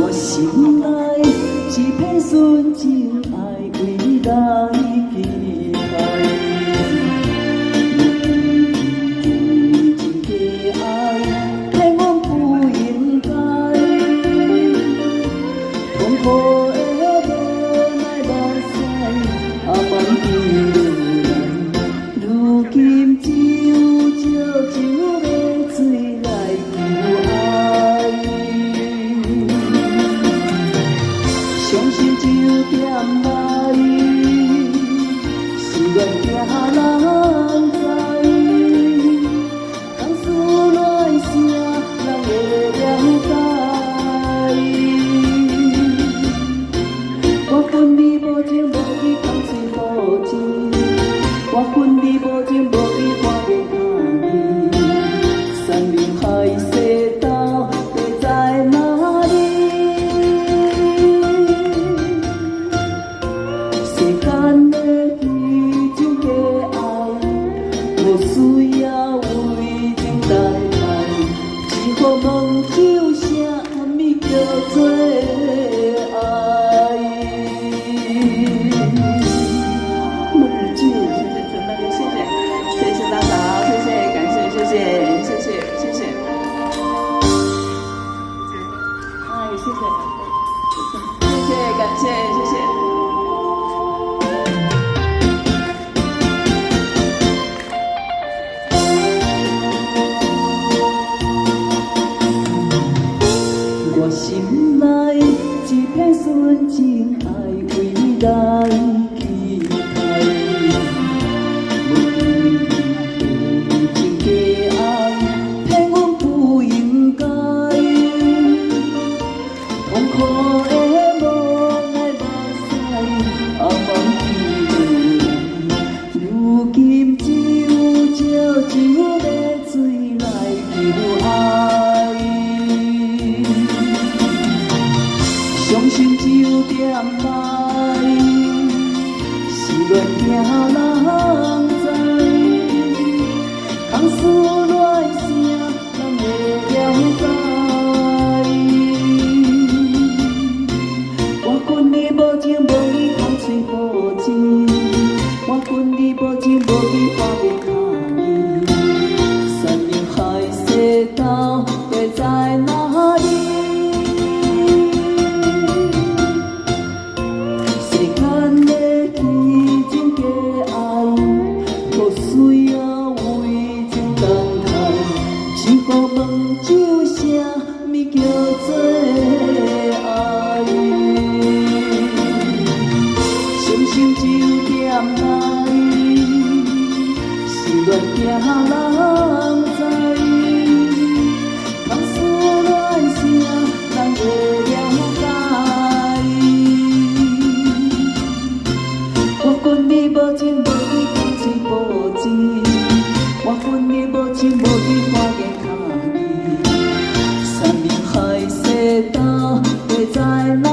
我心內一片純情愛，為你來期待。無情假愛，騙阮不應該。痛苦的無奈目屎，啊，莫記落來。如今只有石酒馬水來求愛。傷心酒店內，失戀驚人知，空思戀啥人會了解？我恨你無情無義，空喙無情。我恨你無情無義，看面敲伊。山盟海誓到底在哪裡？世間的虛情假愛，無需要為情代替，只好問酒啥物叫做愛？孟日酒，謝謝陳大哥，謝謝，謝謝大嫂，謝謝，感謝，謝謝，謝謝，謝謝。哎，謝謝，謝謝，感謝，謝謝。我心內一片純情愛，為你來期待。無情假愛，騙阮不應該。痛苦的無奈目屎，啊，莫記落來。如今只有石酒馬水來求愛。傷心酒店內，失戀驚人知，空思戀啥人會了解？我恨你無情無義，空喙無情。我恨你無情無義，看面敲伊。山盟海誓到底在哪裡？世間的虛情假愛，無需要為情等待，只顧問酒啥物叫做愛？傷心酒店內，失戀驚人知，空思戀啥人會了解？我恨你無情無義，空喙無情。我恨你無情無義，看見敲伊。山盟海誓到底在哪